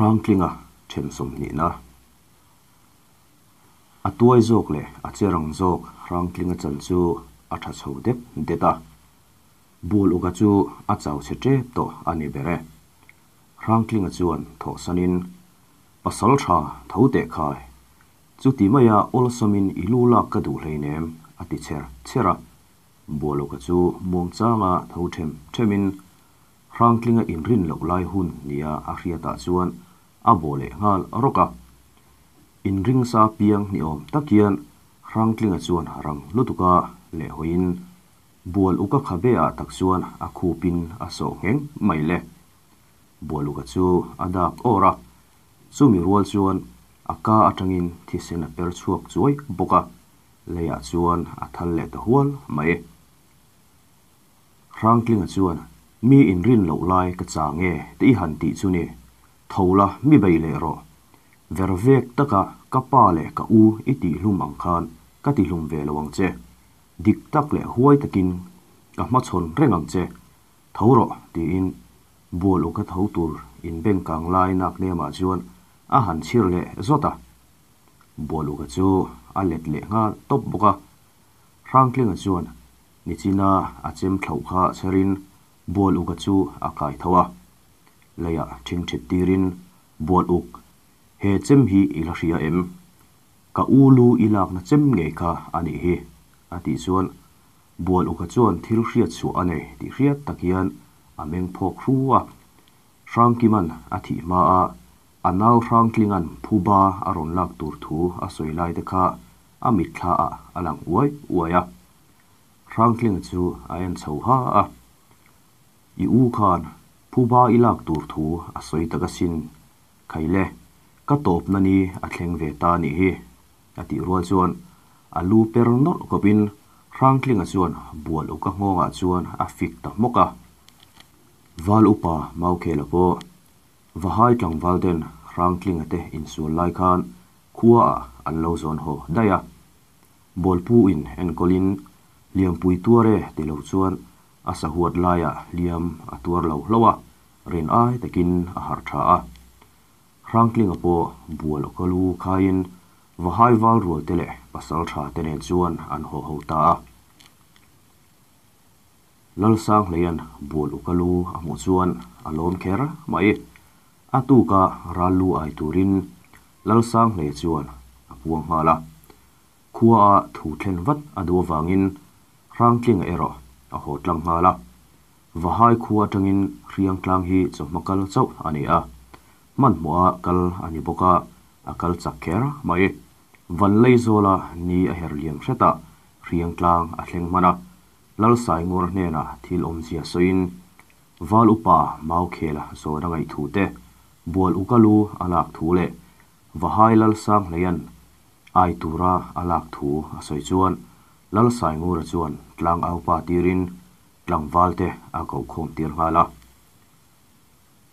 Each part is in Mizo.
Hrangtlinga then sawmhnihna. A tuai zawk leh a che rang zawk Hrangtlinga chan chu a tha chho det det a. Bual uka chu a chau chhe tep tawh a ni ber e. Hrangtlinga chuan thawhsanin, Pasal tha tho teh khai. Chuti maia awlsamin i lu lak ka duh hleinem a ti cher cher a. Bualuka chu muangchanga tho them themin Hrangtlinga inrin loh lai hun nia a hriatah chuan a bawh leh nghal rawk a. Inring sa piang ni awm tak hian Hrangtlinga chuan rang lutuka leh hawiin Bualuka khabe ah tak chuan a khupin a sawh ngheng mai le. Bualuka chu a dak awr a, chumi rual chuan a ka atangin thisen a per chhuak chuai bawk a. Leiah chuan a thal leh ta hual mai. Hrangtlinga chuan, Mi inrin loh lai ka chang e te i han tih chu ni. Tho la, mi bei leh rawh. Ver vek taka ka pa leh ka u i tihhlum ang khan ka tihlum ve lo ang che. Dik tak leh huai takin ka hmachhawn reng ang che. Tho rawh, tiin bual uka tho tur inbengkang lai nak nemah chuan a han chhir leh zawt a. Bualuka chu a let leh nghal tawp bawk a. Hrangtlinga chuan nichina a chem thlauh kha chherin Bualuka chu a kai tho a. Leiah ṭhingṭhit tirin, Bualuk, he chem hi i la hria em? Ka u lu i lakna chem ngei kha a nih hi, a tih chuan Bualuka chuan thil hriat chhuah a nei tih hriat tak hian a meng phawk hru a. Hrangkiman a thih hma a A nau Hrangtlinga'n phuba a rawn lak tur thu a sawi lai te kha a mitthla ah a lang uai uai a. Hrangtlinga chu a en chho ha a. I u khan phuba i lak tur thu a sawi tak asin. Khaile, ka tawpna ni a thleng ve ta nih hi, a tih rual chuan a lu per nawlh kawpin Hrangtlinga chuan bual uka nghawngah chuan a fik ta hmawk a. Val upa Maukhela pawh Vahai tlangval ten Hrangtlinga te insual lai khan khua ah an lo zawn haw daih a. Bawlpu in enkawlin hliampui tuar e ti lo chuan a sahuat laiah hliam a tuar lo hlauh a, rin ai takin a harh tha a. Hrangtlinga pawh bual awka lu khaiin Vahai val rual te leh pasal tha te nen chuan an haw ho ta a. Lalsanghleia'n bual uka lu a hmuh chuan a lawm kher mai. A tuka ral lu ai turin Lalsanghleia chuan a puang nghal a. Khua a thu thlen vat a duh avangin Hrangtlinga erawh a haw tlang nghal a. Vahai khua atangin Hriangtlang hi chawhma kal chauh a ni a. Hmanhmawha kal a ni bawk a, a kal chak kher mai. Vanleizawla ni a her liam hretah Hriangtlang a thleng hman a. Lalsaingura hnenah thil awmzia sawiin Val upa Maukhela zawn a ngaih thu te, Bual uka lu a lak thu leh Vahai Lalsanghleia'n ai tura a lak thu a sawi chuan Lalsaingura chuan tlangaupa tirin tlangval te a kokhawm tir nghal a.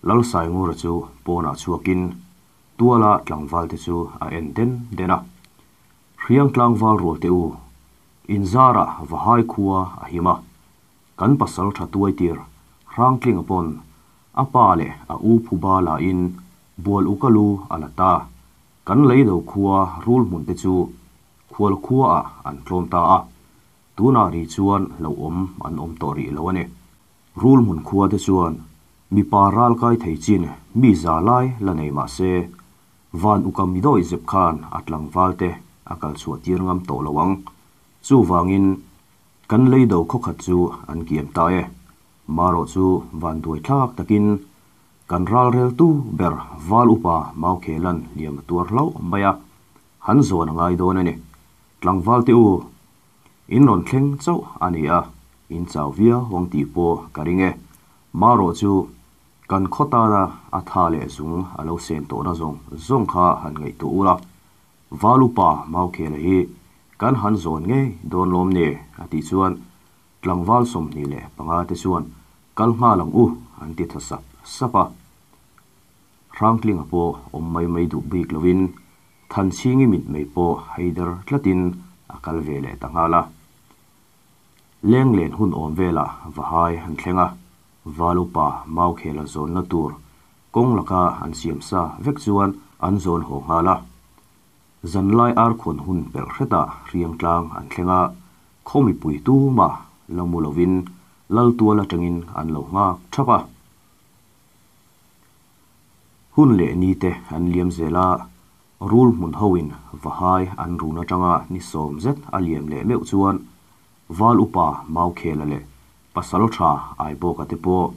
Lalsaingura chu pawnah chhuakin tuala tlangval te chu a en den den a. Hriang tlangval rual teh u, inzarah Vahai khua a him a, kan pasal tha tuai tir Hrangtlinga pawn a pa leh a u phuba lahin bual u ka lu a la ta, kan leido khua rul hmun te chu khual khua ah an tlawm ta a, tunah ri chuan hlauhawm an awm tawh rih lo a ni. Rul hmun khua te chuan mipa ral kai thei chin mi za lai la nei mah se, Van uka mi dawi zep khan a tlangval te a kal chhuah tir ngam tawh lo ang. Chuvangin kan lei do khawkhat chu an kiam ta e. Marawh chu van duai thlak takin kan ralrel tu ber Val upa Maukhelan hliam a tuar hlauh mai a, han zawn a ngai dawn a ni. Tlangval te u, in rawn thleng chauh a ni a, in chau viau ang tih pawh ka ring e. Marawh chu Kan khaw tana a tha leh zung a lo sen tawhna zawng zawng kha han ngaihtuah ula, Valupa Maukhela hi kan han zawn ngei dawn lawm ni? a tih chuan tlangval 25 te chuan kal nghal ang u an ti tha sap sap a. Hrangtlinga pawh awm mai mai duh bik lovin Thanchhingi mitmei pawh haider tlatin a kal ve leh ta nghal a. Lenglen hun awm velah Vahai an thleng a, Val upa Maukhela zawnna tur Kawng laka an siam sa vek chuan an zawn haw nghal a. Zanlai ar khawn hun pelh hretah hriangtlang an thleng a, khaw mipui tumah la mu lovin lal tual atangin an lo nghak thap a. Hun leh ni te an liam zel a, rul hmun hoin vahai an run atanga ni sawm zet a liam leh meuh chuan Val upa Maukhela leh Pasal tha Aibawka te pawh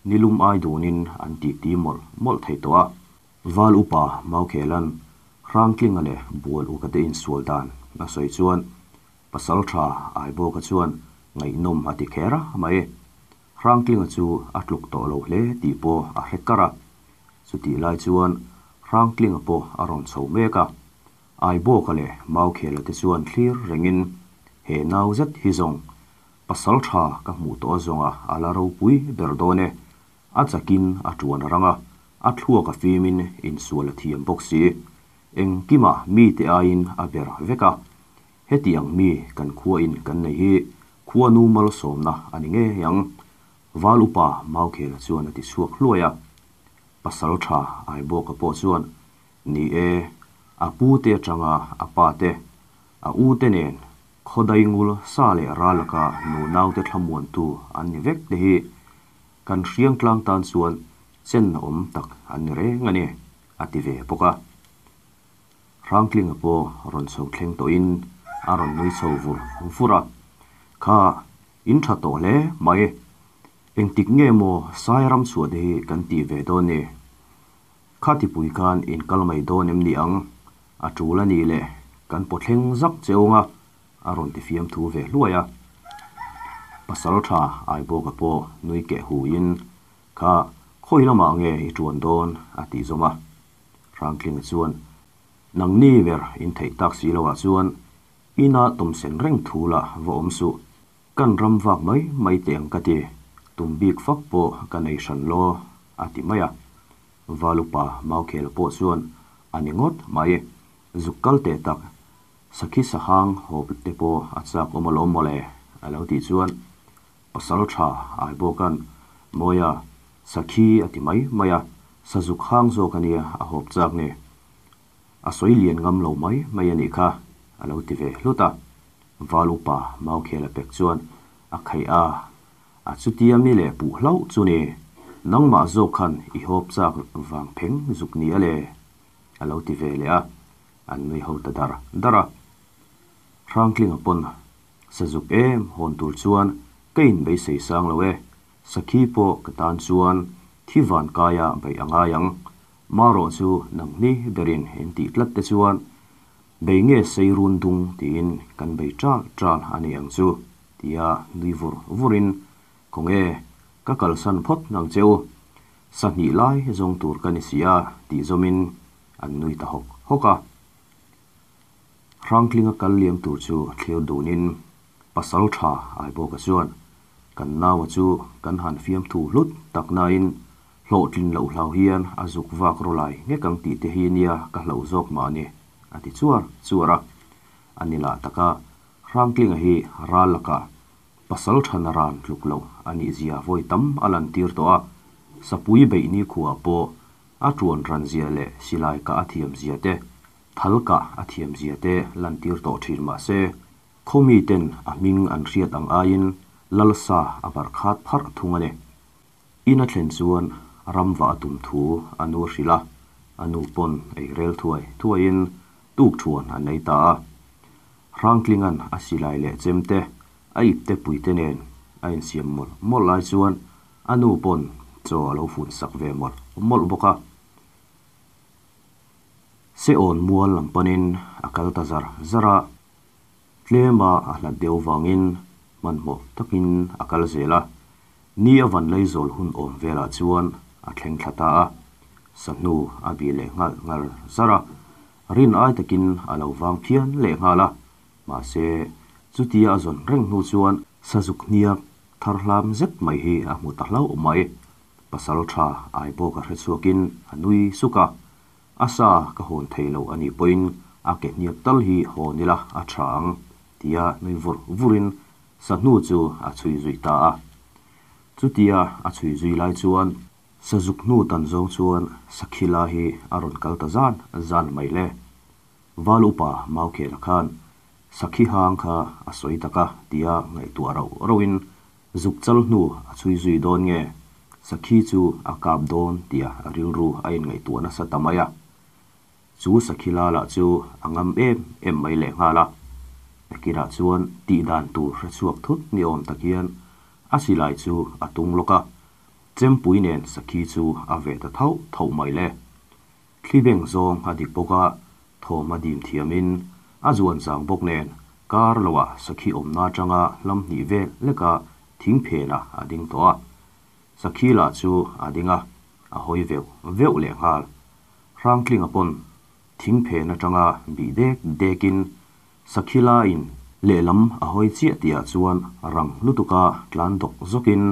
nilum ai dunin an titi mawlh mawlh thei tawh a. Val upa Maukhela'n Hrangtlinga leh Bual uka te insual dan a sawi chuan Pasal tha Aibawka chuan ngaihnawm a ti kher a mai. Hrangtlinga chu a tluk tawh lo hle tih pawh a hre kar a. Chutih lai chuan Hrangtlinga pawh a rawn chho mek a. Aibawka leh Maukhela te chuan thlir rengin he nau zet hi zawng pasal tha ka hmuh tawh a zawnga a la ropui ber dawn e. A chakin a tuan a rang a, a thluak a fimin insual a thiam bawk si. Engkimah mite aiin a ber vek a. Heti ang mi kan khuain kan nei hi khuanu malsawmna a ni ngei ang, Val upa Maukhela chuan a ti chhuak hluai a. Pasal tha Aibawka pawh chuan, Ni e, a pu te atanga a pa te, a u te nen khawdai ngul sa leh ral laka nu naute thlamuantu an ni vek te hi kan hriang tlang tan chuan chenna awm tak an ni reng a ni, a ti ve bawk a. Hrangtlinga pawh rawn chho thleng tawhin a rawn nui chho vur vur a, Kha, in tha tawh hle mai. Engtik nge maw sai ram chhuah te hi kan tih ve dawn ni? Kha tipui khan in kal mai dawn em ni ang? A tul a nih le, kan paw thleng zak che ung a, a rawn ti fiam thu ve hluai a. Pasal tha Aibawka pawh nui keh hu in, Kha, khawi lamah nge i tuan dawn? a tih zawm a. Hrangtlinga chuan, Nangni ber in theih tak si loah chuan ina tumsen reng thu la va awm suh. Kan ram vak mai mai teh ang ka ti, tum bik fak pawh ka nei hran law, a ti mai a. Valupa Maukhela pawh chuan a ni ngawt mai. Zuk kal teh tak, sakhi sahang hawp te pawh a chak awm alawm mawle, a lo tih chuan Pasal tha Aibawka'n Mawia sakhi a ti mai mai a, sazuk hang zawk a nia a hawp chak ni. A sawi lian ngam lo mai mai a nih kha, a lo ti ve hlut a. Val upa Maukhela pek chuan a khaih a, A chutia mi leh puh hlauh chu ni, nangmah zawk khan i hawp chak vang pheng zuk ni a le, a lo ti ve leh a, an nui ho ta dar dar a. Hrangtlinga pawn Sazuk em hawn tur chuan ka inbeisei sang lo e, sakhi pawh ka tan chuan thi van kaia beih a ngai ang. Marawh chu nangni berin in tih tlat te chuan bei nge sei run dung tiin kan bei ṭal ṭal a ni ang chu tia nui vur vurin Khawnge ka kalsan phawt nang che u, sahnih lai zawng tur ka ni si a tih zawmin an nui ta hawk hawk a. Hrangtlinga kal liam tur chu thlir dunin pasal tha Aibawka chuan kan naua chu kan han fiamthu hlut tak nain hlawhtlin loh hlau hian a zuk vak raw lai ngek ang tih te hi nia ka hlauh zawk mah ni a ti chuar chuar a. A ni lah taka Hrangtlinga hi ral lakah pasal thana ran tluk loh a nih zia vawi tam a lantir tawh a, sapui beih nikhuaah pawh a tuan ran zia leh silai kah a thiam zia te Thal kah a thiam zia te lantir tawh thin mah se, khaw miten a hming an hriat ang aiin Lalsa a barh khat pharh thung a ni. In a thlen chuan ram vah a tum thu a nu a hrilh a, a nu pawn ei rel thuai thuaiin tuk thuan an ei ta a. Hrangtlinga'n a silai leh chem te, a ipte puite nen a insiam mawlh mawlh lai chuan a nu pawn chaw a lo fun sak ve mawlh mawlh bawk a. Seawn mual lam panin a kal ta zar zar a, tlema a hlat deuh vangin hmanhmawh takin a kal zel a, ni a van lei zawl hun awm velah chuan a thleng thla ta a, sahnu a bih leh nghal ngar zar a, rin ai takin a lo vang phian leh nghal a, mahse chutia a zawn reng hnu chuan sazuk hniak thar hlam zet mai hi a hmu ta hlauh mai. Pasal tha Aibawka hre chhuakin a nui suk a, A sa ka hawn thei lo a nih pawhin a ke hniak tal hi hawn ila a tha ang, tia nui vur vurin sahnu chu a chhui zui ta a. Chutia a chhui zui lai chuan Sazuk hnu tan zawng chuan Sakhila hi a rawn kal ta zan zan mai le. Val upa Maukhela khan Sakhi hang kha a sawi tak a tia ngaihtuah rauh rauhin zuk chal hnu a chhui zui dawn nge Sakhi chu a kap dawn tia a rilru a inngaihtuah nasa ta mai a. Chu Sakhi la lah chu a ngam em em mai lehnghal a. Nakinah chuan tih dan tur hre chhuak thut ni awm tak hian a silai chu a tung lawk a, chempui nen Sakhi chu a ve ta thauh thauh mai le. Thli beng zawng a dik bawk a, thawm a dim thiamin a zuan zang bawk nen kar loah Sakhi awmna atanga hlam hnih vel leka thing phenah a ding tawh a. Sakhi lah chu a ding a, a hawi veuh veuh lehnghal. Hrangtlinga pawn thing phen atanga bih dek dekin Sakhi laiin lehlam a hawi chiah tihah chuan rang lutuka tlan dawk zawkin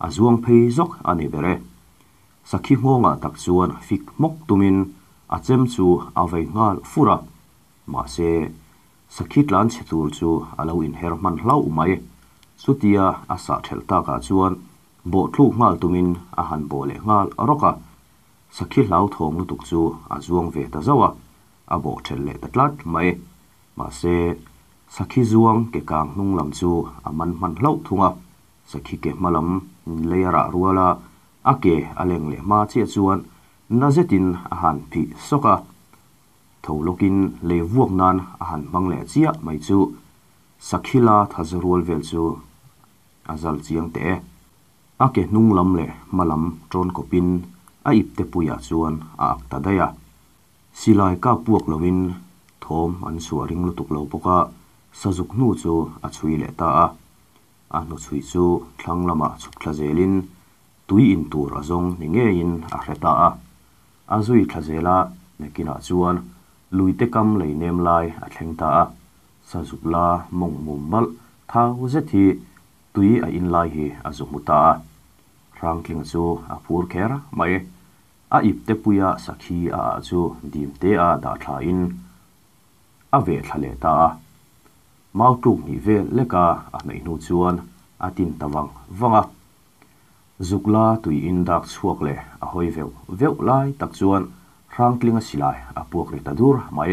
a zuang phei zawk a ni ber e. Sakhi nghawngah tak chuan fik hmawk tumin a chem chu a vei nghal fur a, mahse Sakhi tlan chhe tur chu a lo inher hman hlauh mai. Chutia a sah thelh takah chuan bawhthluk nghal tumin a han bawh leh nghal rawk a, Sakhi hlauthawng lutuk chu a zuang ve ta zauh a, a bawh thelh leh ta tlat mai. Mahse, Sakhi zuang ke kang hnung lam chu a man hman hlauh thung a, Sakhi ke hma lam lei a rah rual a, a ke a leng leh hma chiah chuan na zetin a han phih sawk a. Tho lawkin lei vuak nan a han hmang leh chiah mai chu Sakhi la thaza rual vel chu a zal chiang teh e. A ke hnung lam leh hma lam tawn kawpin a ipte puiah chuan a ak ta daih a. Silai kap puak loin thawm an chhuah ring lutuk lo bawk a, sazuk hnu chu a chhui leh ta a. A hnuchhui chu thlang lamah chhuk thla zelin tui in tur a zawng ni ngeiin a hre ta a. A zui thla zel a, nakinah chuan luite kam lei nem lai a thleng ta a. Sazuk la mawng mum malh thau zet hi Tui a in lai hi a zu hmu ta a, Hrangtlinga chu a phur kher mai. A ipte puia sakhi a ah chu dim te a dah thla in a veh thla leh ta a. Mau tluk hnih vel leka a hnaih hnu chuan a tin ta vang vang a. Zuk la tui in dak chhuak leh a hawi veuh veuh lai tak chuan Hrangtlinga silai a puak ri ta dur mai.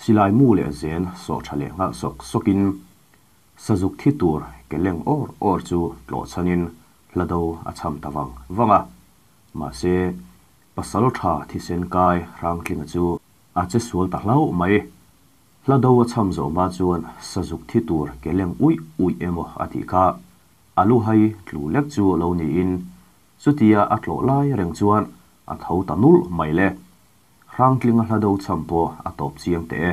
Silai mu leh zen sawh tha leh nghal sawk sawkin Sazuk thi tur ke leng awr awr chu tlawh chhanin hla do a cham ta vang vang a. Mahse, pasal tha thisen kai Hrangtlinga chu a che sual ta hlauh mai. Hla do a cham zawh hma chuan sazuk thi tur ke leng uih uih emaw a tih kha a lu hai tlu lek chu lo niin chutia a tlawh lai reng chuan a tho ta nulh mai le. Hrangtlinga hla do cham pawh a tawp chiang teh e.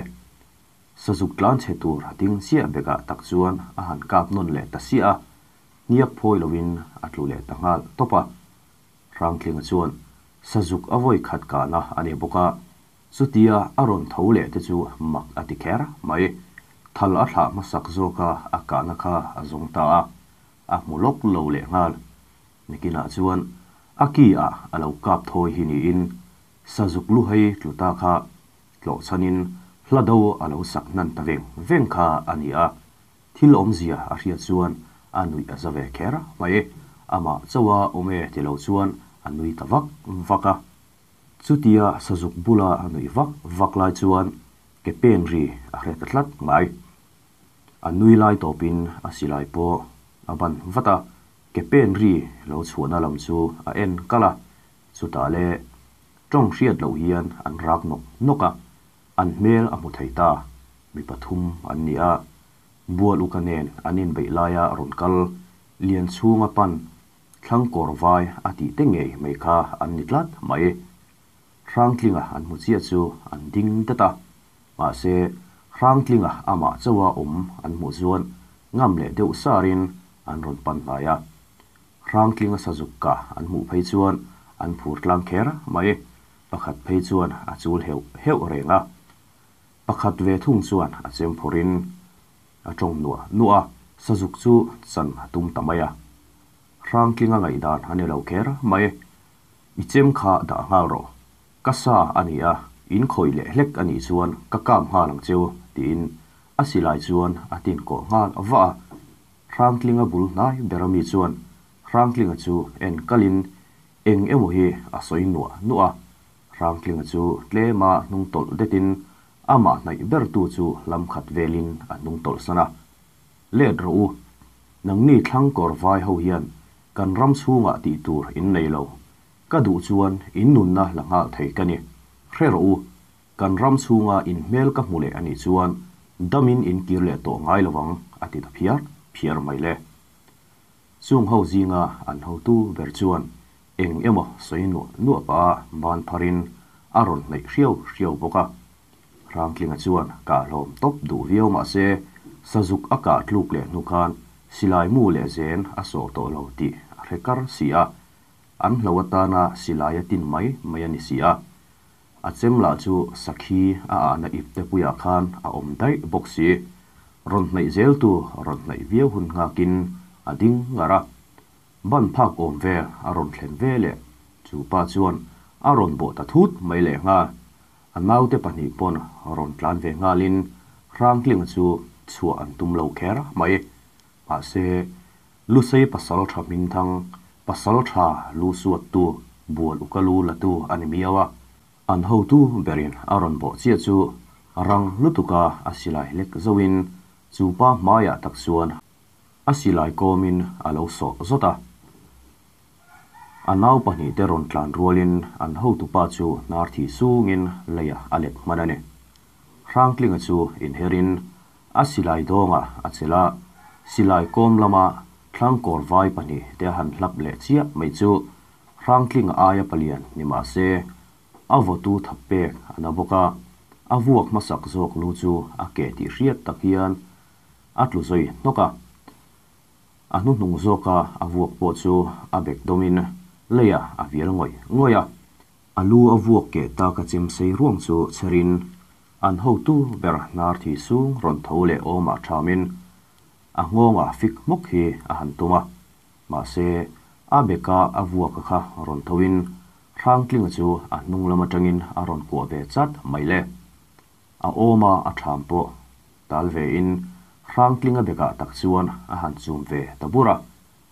Sazuk tlan chhe tur a ding chiah bekah tak chuan a han kap nawn leh ta siah a, hniak phawi loin a tlu leh ta nghal tawp a. Hrangtlinga chuan Sazuk a vawi khat kahna a ni bawk a, chutia a rawn tho leh te chu mak a ti kher mai. Thal a thlah hmasak zawka a kahna kha a zawng ta a, a hmu lawk lo leh nghal. Nikinah chuan a ki ah a lo kap thawi hi niin Sazuk lu hei tlu ta kha Tlawh chhanin hla do a lo sak hnan ta veng veng kha a ni a, thil awmzia a hriat chuan a nuih a za ve kher mai. Amah chauha awm e ti lo chuan a nui ta vak vak a. Chutia sazuk bula a nuih vak vak lai chuan ke pen ri a hre ta tlat mai. A nui lai tawpin a silai pawh a ban vat a, ke pen ri lo chhuahna lam chu a en kalh a, Chutah le tawng hriat loh hian an rak nawk nawk a, an hmel a hmu thei ta. Mi pathum an ni a, Bual uka nen an inbeih laia rawn kal lian chhunga pan thlang kawr vai a tih te ngei mai kha an ni tlat mai. Hrangtlinga an hmu chiah chu an ding dat a, mahse Hrangtlinga amah chauha awm an hmuh chuan ngam leh deuh sarin an rawn pan hnai a. Hrangtlinga sazuk ka an hmuh phei chuan an phur tlang kher mai. Pakhat phei chuan a chul heuh heuh reng a. Pakhat ve thung chuan a chem phawrhin a tawng nuah nuah a, sazuk chu chan a tum ta mai a. Hrangtlinga ngaihdan a ni lo kher mai. I chem kha dah nghal rawh. Ka sa a ni a, in khawih leh hlek a nih chuan ka kap nghal ang cheu, tiin a silai chuan a tin kawh nghal vah a. Hrangtlinga bul hnai ber ami chuan Hrangtlinga chu en kalin, Eng emaw hi a sawi nuah nuah a, Hrangtlinga chu tlema hnung tawlh detin amah hnaih bertu chu lam khat velin a hnung tawlh san a. Let rawh u, nangni thlang kawr vai ho hian kan ram chhungah tih tur in nei lo. Ka duh chuan in nunna la nghal thei ka ni. Hre rawh u, kan ram chhunga in hmel ka hmu leh a nih chuan damin in kir leh tawh ngai lo vang, a ti ta phiar phiar mai le. Chung ho zinga an hotu ber chuan eng emaw sawi nuah nuah pah a ban pharin a rawn hnaih hriau hriau bawk a. Hrangtlinga chuan kah hlawm tawp duh viau mah se sazuk a kah tluk leh hnu khan silai mu leh zen a sawh tawh lo tih a hre kar si a. An hlo atana silai a tin mai mai a ni si a. A chem lah chu sakhi a ahna ipte puiah khan a awm daih bawk si. Rawn hnaih zeltu rawn hnaih viau hun nghakin a ding ngar a. Ban phak awm vel a rawn thlen ve leh chu pa chuan a rawn bawh ta thut mai leh nghal. A naute pahnih pawn rawn tlan ve nghalin Hrangtlinga chu chhuah an tum lo kher mai. Mahse, Lusei pasal tha hmingthang, pasal tha lu suattu, bual uka lu latu a ni miau a. An hotu berin a rawn bawh chiah chu rang lutuka a silai lek zohin chu pa hmaiah tak chuan a silai kawmin a lo sawh zawt a. A nau pahnihte rawn tlan rualin an hotupa chu hnar thih sungin leiah a let hman a ni. Hrangtlinga chu inherin a silai dawngah a chelh a, silai kawm lama thlangkawr vai pahnihte a han hlap leh chiah mai chu Hrangtlinga aia palian ni mah se a vawtu thap pek a na bawk a, a vuak hmasak zawk lu chu a keh tih hriat tak hian a tlu zawi hnawk a. A hnuhnung zawka a vuak pawh chu a bek dawmin leiah a vial ngawih ngawih a. A lu a vuak keh tak a chem sei ruang chu chherin an hotu ber hnar thi sung rawn tho leh awmah thamin a nghawngah fik hmawk hi a han tum a. Mahse, a beka a vuaka kha rawn thoin Hrangtlinga chu a hnung lam atangin a rawn kuah ve chat mai le. A awma a tham pawh tal vein Hrangtlinga bekah tak chuan a han chum ve ta bur a.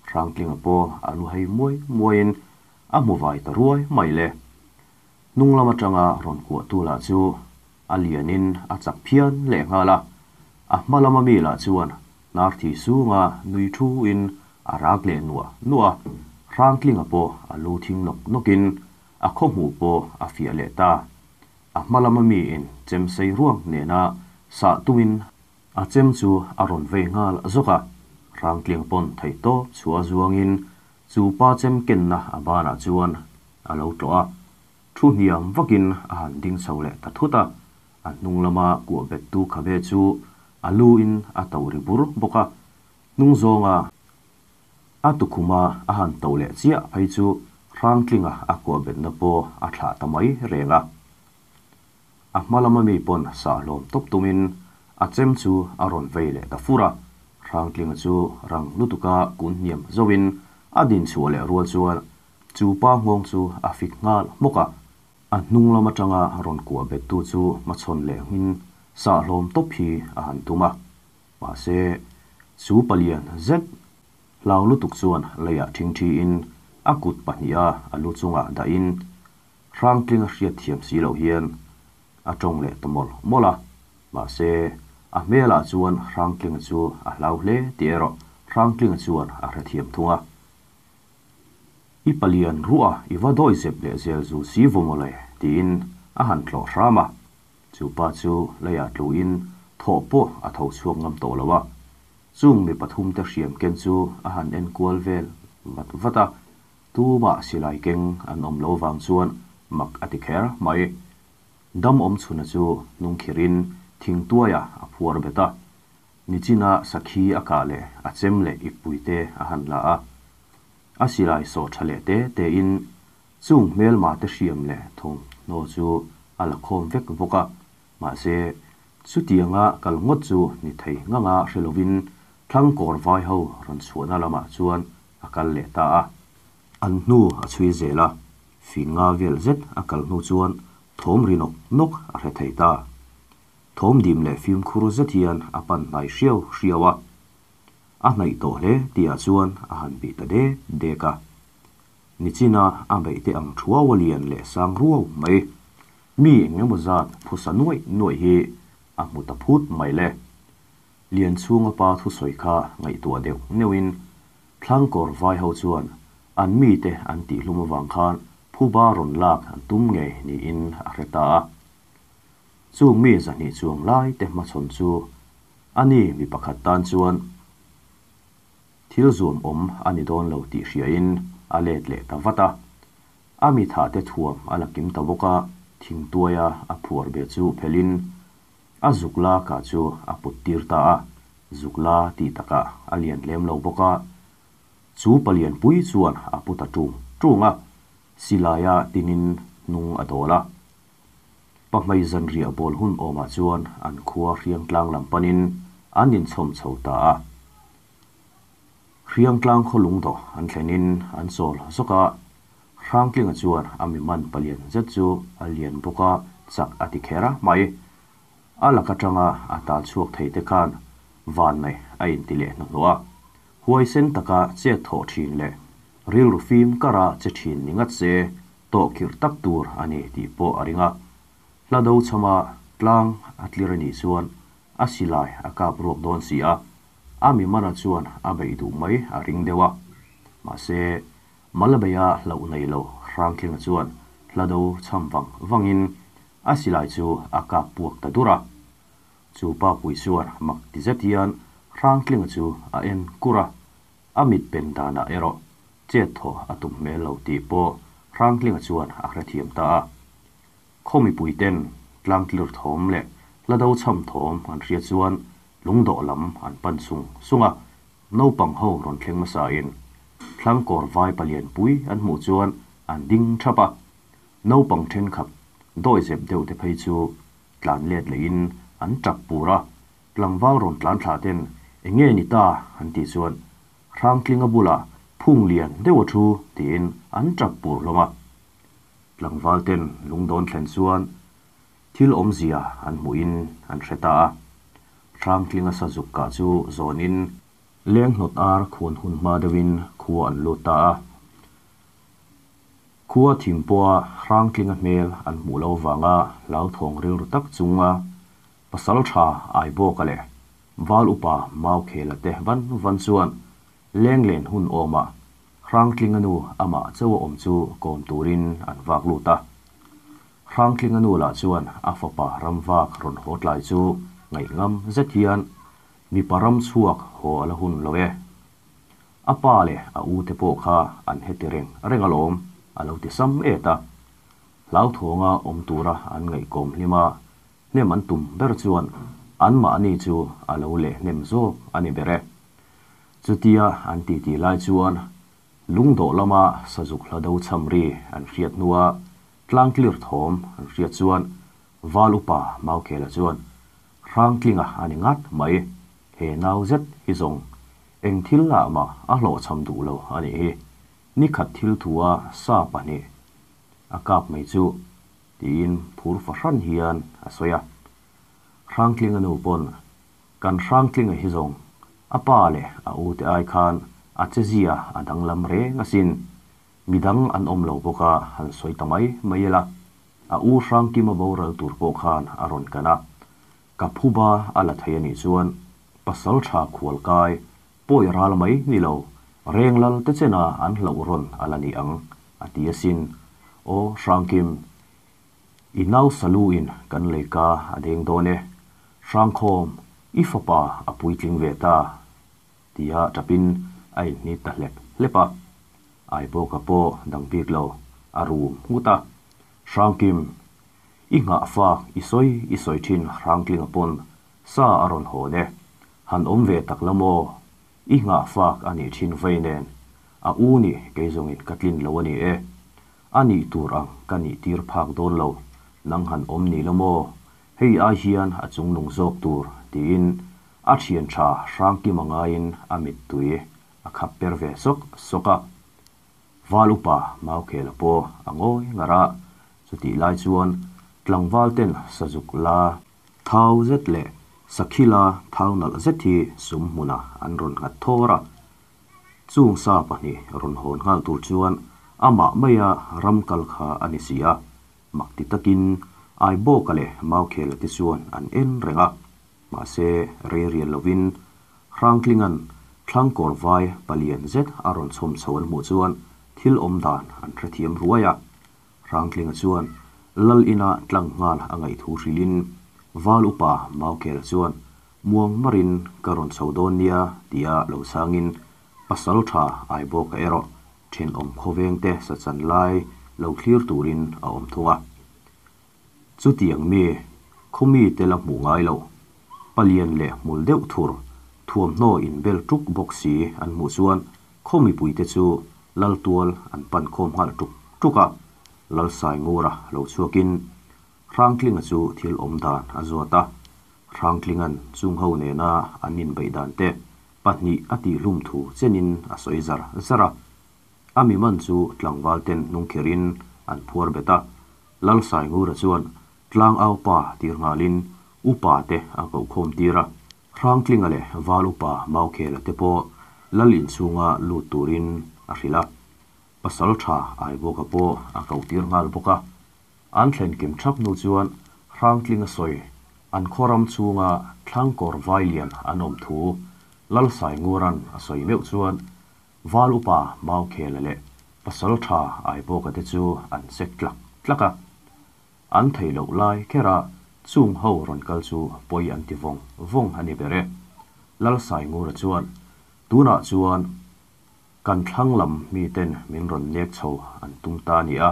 Hrangtlinga pawh a lu hei muai muaiin a hmu vai ta ruai mai le. Hnung lam atanga rawn kuahtu lah chu a lianin a chak phian leh nghal a, a hma lama mi lah chuan hnar thi sunga nui thuin a rak leh nuah nuah a, Hrangtlinga pawh a lu thing nawk nawkin a khaw hmuh pawh a fiah leh ta. A hma lama miin chem sei ruang nena sah tumin a chem chu a rawn vei nghal zawk a, Hrangtling pawn theihtawp chhuah zuangin chu pa chem kenna a banah chuan a lo tlawh a, thu hniam vakin a han ding chho leh ta thut a, a hnung lama kuah bettu khabe chu a lu in a to ri bur bawk a, hnung zawnga a tukhuma a han to leh chiah phei chu Hrangtlinga a kuah betna pawh a thlah ta mai reng a. A hma lama mi pawn sah hlawm tawp tumin a chem chu a rawn vei leh ta fur a, Hrangtlinga chu rang lutuka kun hniam zohin a din chhuah leh rual chuan chu pa nghawng chu a fik nghal hmawk a. A hnung lam atanga rawn kuah bettu chu hmachhawn leh nghin sah hlawm tawp hi a han tum a. Mahse, chu palian zet hlau lutuk chuan leiah thingthiin a kut pahniha a lu chungah dahin Hrangtling a hriat thiam si loh hian a tawng leh ta mawlh mawlh a, mahse, a hmelah chuan Hrangtlinga chu a hlau hle tih erawh Hrangtlinga chuan a hre thiam thung a. I palian ruah i va dawi zep leh zel zu si vaw mawle tiin a han tlawh hram a, chu pa chu leiah tluin thawh pawh a tho chhuak ngam tawh lo a, chung mi pathumte hriam ken chu a han en kual vel vat vat a, Tumah silai keng an awm lo vang chuan mak a ti kher mai. Dam awm chhuna chu hnungkhirhin thingtuaiah a phuar bet a, nichina sakhi a kah leh a chem leh ippuite a han la a. A silai sawh tha leh te tein chung hmelma te hriam leh thawmhnaw chu a la khawm vek bawk a, mahse chutianga kal ngawt chu ni thei nganga hre lovin thlangkawr vai ho rawn chhuahna lamah chuan a kal leh ta a. An hnu a chhui zel a, fing nga vel zet a kal hnu chuan thawm ri nawk nawk a hre thei ta. Thawm dim leh fimkhur zet hian a pan hnai hriau hriau a. A hnaih tawh hle tihah chuan a han bih ta dek dek a. Nichina a beih te ang thuau a lian leh sang ruau mai. Mi eng emaw zat phusa nuaih nuaih hi a hmu ta phut mai le. Lianchhunga pa thusawi kha ngaihtuah deuh neuhin Thlangkawr vai ho chuan an mite an tihhlum avang khan phuba rawn lak an tum ngei niin a hre ta a. Chung mi 200 chuang lai te hmachhawn chu a ni mi pakhat tan chuan thil zuam awm a ni dawn lo tih hriain a let leh ta vat a. A mi thah te thuam a la kim ta bawk a, thingtuaia a phuar be chu phelhin a zuk la kah chu a put tir ta a, zuk la tih takah a lian lem lo bawk a, chu palian pui chuan a pu ta ṭung ṭung a, silaia tinin hnung a dawl a. Pahmei zanriah bawl hun awmah chuan an khua Hriangtlang lam panin an inchhawm chho ta a. Hriangtlang khaw lungdawh an thlenin an chawl zawk a, Hrangtlinga chuan a mi man palian zet chu a lian bawk a, chak a ti kher a mai. A lak atanga a tal chhuak thei te khan vanneih a inti leh hnuhnawh a. Huaisen taka chet thawh thin leh rilru fim kara che thin ni ngat se tawh khirh tak tur a ni tih pawh a ring a. Hla do chhama tlang a tlir a nih chuan a silai a kap ruak dawn si a, a mi mana chuan a beih duh mai a ring deuh a. Mahse, Malabeia hlauh nei lo Hrangtlinga chuan hla do chham vang vangin a silai chu a kap puak ta dur a. Chu pa pui chuan mak ti zet hian Hrangtlinga chu a en kur a, a mit pen danah erawh chet thaw a tum hmel lo tih pawh Hrangtlinga chuan a hrethiam ta a. Khaw mipui ten tlangtlir thawm leh hla do chham thawm an hriat chuan lungdawh lam an pan sung sung a, naupang ho rawn thleng hmasa in thlangkawr vai palian pui an hmuh chuan an ding thap a, naupang thenkhat dawihzep deuh te phei chu tlan let lehin an tap pur a, tlangval rawn tlan thlah ten eng nge ni ta an tih chuan Hrangtlinga bulah phung lian deuh a thu tiin an tap pur hlawm a. Tlangval ten lungdawn thlen chuan thil awmzia an hmuhin an hre ta a. Hrangtlinga sazuk kah chu zawnin leng hnawt ar khuan hun hma deuhin khua an lut ta a. Khua thim pawha Hrangtlinga hmel an hmuh lo vanga hlauthawng rilru tak chunga pasal tha Aibawka leh Val upa Maukhela te van van chuan lenglen hun awmah Hrangtlinga nu amah chauh a awm chu kawm turin an vak lut a. Hrangtlinga nu lah chuan a fapa ramvak rawn haw tlai chu ngaihngam zet hian mipa ram chhuak haw a la hun lo e. A pa leh a u te pawh kha an heti reng reng alawm a lo ti sam et a. Hlauthawnga awm tura an ngaihkawm hlim a, hnem an tum ber chuan anmahni chu a lo leh hnem zawk a ni ber e. Chutia an titi lai chuan lungdawh lama sazuk hla do chham ri an hriat hnua tlangtlir thawm an hriat chuan Val upa Maukhela chuan Hrangtlinga a ni ngat mai, he nau zet hi zawng eng thil lah mah a hlawhchham duh lo a nih hi, ni khat thil thua sa pahnih a kap mai chu tiin phur fahran hian a sawi a. Hrangtlinga nu pawn Kan Hrangtlinga hi zawng a pa leh a u te ai khan a che zia a danglam reng asin. Midang an awm lo bawk a han sawi ta mai mai ila, a u Hrangkima boral tur pawh khan a rawn kan a. Ka phuba a la thei anih chuan pasal tha khual kai pawi ral mai ni lo, reng lal te chena an hlauh rawn a la ni ang a ti asin. Aw Hrangkim, I nau salu in kan leika a deng dawn e, Hrangkhawm, i fapa a puitling ve ta, tia tapin a inhnit ta hlep hlep a. Aibawka pawh dang bik lo, a rum nghut a. Hrangkim, i nghah fak i sawi i sawi thin Hrangtlinga pawn sa a rawn hawn e, han awm ve tak la maw, i nghah fak a nih thin vei nen, a u nih kei zawngin ka tlin lo a ni e, A nih tur ang ka nih tir phak dawn lo, nang han awm ni la maw? Hei ai hian a chungnung zawk tur, tiin a thian tha Hrangkima ngaiin a mittui a khap per ve sawk sawk a. Val upa Maukhela pawh a ngawi ngar a, chutih lai chuan tlangval ten sazuk la thau zet leh sakhi la thau nalh zet hi sum hmunah an rawn nghat thawr a. Chung sa pahnih rawn hawn nghal tur chuan Amah maia ram kal kha a ni si a, mak ti takin Aibawka leh Maukhela te chuan an en reng a. Mahse, rei rial lovin Hrangtlinga'n thlangkawr vai palian zet a rawn chhawm chho an hmuh chuan thil awm dan an hrethiam ruai a. Hrangtlinga chuan Lal ina tlang nghal a ngaih thu hrilhin Val upa Maukhela chuan Muang marin ka rawn chho dawn nia tia lo chhangin pasal tha Aibawka erawh thenawm khawvengte sachan lai lo thlir turin a awm thung a. Chutiang mi, khawmi te la hmuh ngai lo, palian leh hmul deuh thur, thuamhnaw inbel tuk bawk si an hmuh chuan khaw mipuite chu Laltual an pan khawm nghal tuk tuk a. Lalsaingura lo chhuakin Hrangtlinga chu thil awm dan a zawt a, Hrangtlinga'n chungho nena an inbeih dan te pahnih a tihhlum thu chenin a sawi zar zar a. A mi man chu tlangval ten hnungkherhin an phuar bet a, Lalsaingura chuan tlangau pa tir nghalin upa te a koh khawm tir a. Hrangtlinga leh Val upa Maukhela te pawh Lal inchhunga lut turin a hrilh a. Pasal tha Aibawka pawh a koh tir nghal bawk a. An thlen kim thap hnu chuan Hrangtlinga sawi an khaw ram chhunga thlangkawr vai lian an awm thu Lalsaingura'n a sawi meuh chuan Val upa Maukhela leh Pasal tha Aibawka te chu an sek tlak tlak a. An theih loh lai kher a chung ho rawn kal chu pawi an ti vawng vawng a ni ber e. Lalsaingura chuan tunah chuan Kan thlang lam miten min rawn nek chho an tum ta a ni a,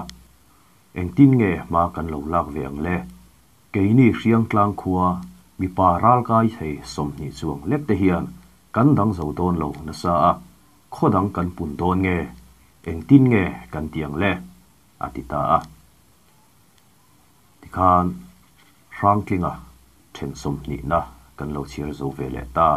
engtin nge hma kan lo lak ve ang le? Keini Hriangtlang khua mipa ralkai thei 20 chuang lek te hian kan dang zo dawn lo nasa a, khaw dang kan pun dawn nge? Engtin nge kan ti ang le? a ti ta a. Tikhan Hrangtlinga then sawmhnihna kan lo chhiar zo ve leh ta.